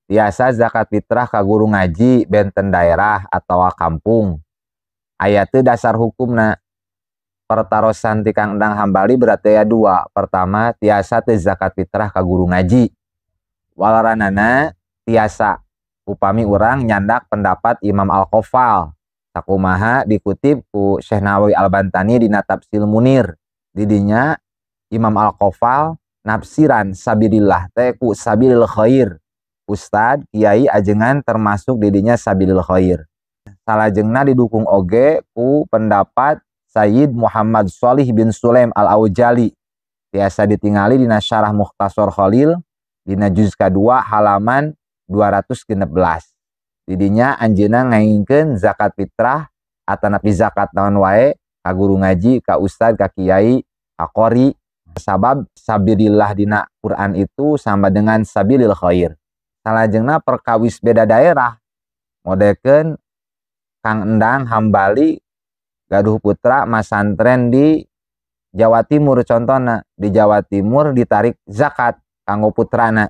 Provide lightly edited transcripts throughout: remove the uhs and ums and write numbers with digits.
Tiasa zakat fitrah ka guru ngaji benten daerah atau kampung? Aya teu dasar hukumna? Pertarosan ti Kang Endang Hambali berarti aya dua. Pertama, tiasa teu zakat fitrah ka guru ngaji? Waleranana tiasa, upami urang nyandak pendapat Imam Al-Qafal, sakumaha dikutip ku Syekh Nawawi Al-Bantani dina Tafsir Munir. Didinya Imam Al-Qafal nafsiran sabilillah teh ku sabilil khair. Ustad, kiai, ajengan termasuk didinya sabilil khair. Salajengna didukung oge ku pendapat Sayyid Muhammad Shalih bin Sulaim Al-Aujali. Tiasa ditingali dina Syarah Mukhtasar Khalil dina juz kedua halaman 216. Didinya anjeunna ngengingkeun zakat fitrah atanapi zakat naon wae ka guru ngaji, ka ustad, ka kiai, ka qori. Sabab sabilillah dina Quran itu sama dengan sabilil khair. Salajengna perkawis beda daerah, modekeun Kang Endang Hambali gaduh putra masantren di Jawa Timur, contohna di Jawa Timur ditarik zakat kanggo putrana,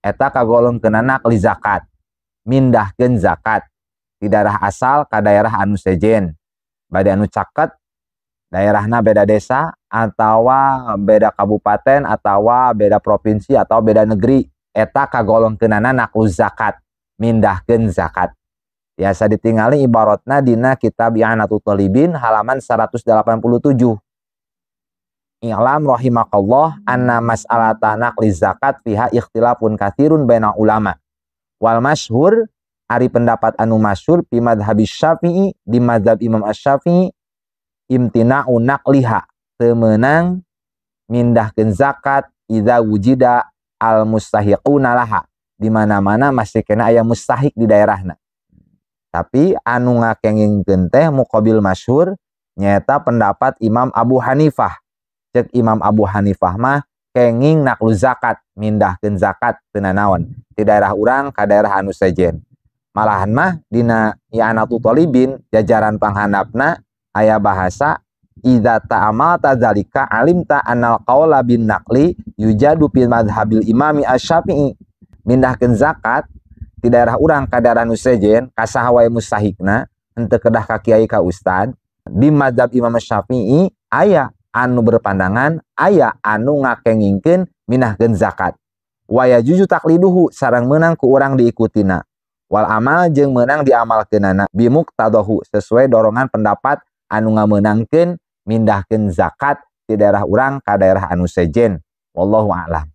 eta kagolongkeunana naqli zakat, mindahkeun zakat di daerah asal ka daerah anu sejen, bade anu caket daerahna, beda desa atawa beda kabupaten atawa beda provinsi atau beda negeri, eta kagolongkeunana naqlu zakat, mindahkeun zakat. Biasa ditingali ibaratna dina kitab I'anatul Talibin halaman 187. I'lam rahimakallah anna mas'alata naqli zakat fiha ikhtilafun katsirun baina ulama. Wal masyhur, ari pendapat anu masyhur, fi madhhabi Syafi'i, di mazhab Imam Asy-Syafi'i, imtina'u naqliha, teu meunang mindahkeun zakat, idza wujida al mustahiquna laha, di mana-mana masih kena aya mustahik di daerahna. Tapi anu ngakengingkeun teh muqabil masyhur nyaeta pendapat Imam Abu Hanifah. Cek Imam Abu Hanifah mah kenging naqlu zakat, mindahkeun zakat teu nanaon di daerah urang ka daerah anu sejen. Malahan mah dina I'anatul Talibin jajaran panghandapna aya bahasa idza ta'amalta dzalika alimta annal qaula bin naqli yujadu fil madhhabil imami Asy-Syafi'i. Mindahkeun zakat di daerah urang ka daerah nu sejen ka saha wae mustahikna, henteu kedah ka kiai, ka ustad, di mazhab Imam Syafi'i aya anu berpandangan, aya anu ngakengingkeun mindahkeun zakat. Wa yajuzu taqliduhu, sareng meunang ku urang diikutina, wal amal, jeung meunang diamalkeunana, bimuqtadahu, sesuai dorongan pendapat anu ngamenangkeun mindahkeun zakat di daerah urang ka daerah anu sejen. Wallahu a'lam.